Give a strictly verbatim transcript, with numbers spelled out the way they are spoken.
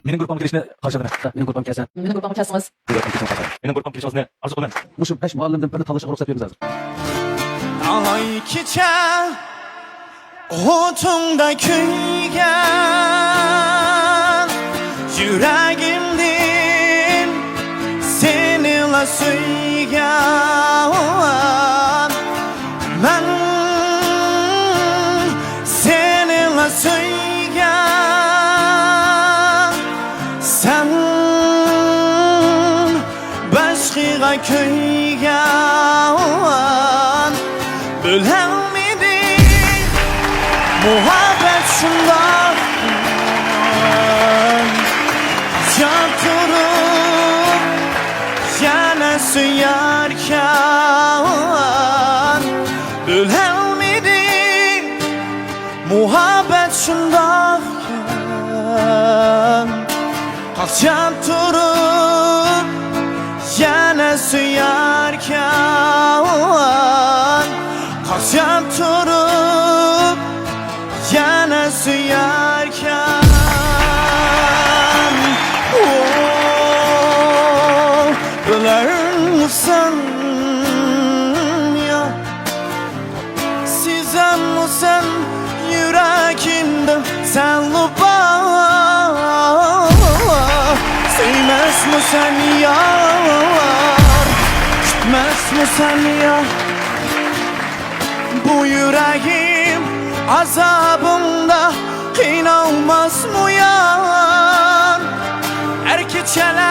مېنىڭ گۇرۇپپامغا كىرىشنى قارشى ئالىمەن. مېنىڭ گۇرۇپپامغا كەلسەڭ. مېنىڭ گۇرۇپپامغا كىرىشىڭىزنى ئارزۇ قىلىمەن. مېنىڭ گۇرۇپپامغا كىرىشىڭىزنى ئارزۇ قىلىمەن. مۇشۇ بەش مۇئەللىمدىن بىرنى تاللاشقا رۇخسەت بېرىمىز ھازىر. تالاي كېچە ئوتۇڭدا كۆيگەن يۈرەگىمدىن سېنىلا سۆيگەن. مەن سېنىلا سۆيگەن، سەن باشقىغا كۆيگەن. بىلەلمىدىم مۇھەببەت شۇنداق، يان تۇرۇپ يەنە سۆيەركەن. بىلەلمىدىم مۇھەببەت شۇنداقكەن، قاچان تۇرۇپ يەنە سۆيەركەن، قاچان تۇرۇپ يەنە سۆيەركەن. ئو، بىلەرمىسەن يا، سېزەممۇ سەن يۈرىكىمدە سەنلا بار؟ سۆيمەسمۇ سەن يار، كۈتمەسمۇ سەن يار؟ بۇ يۈرىكىم ئازابىڭدا قىينالماسمۇ يار؟ ئەر كېچىلەر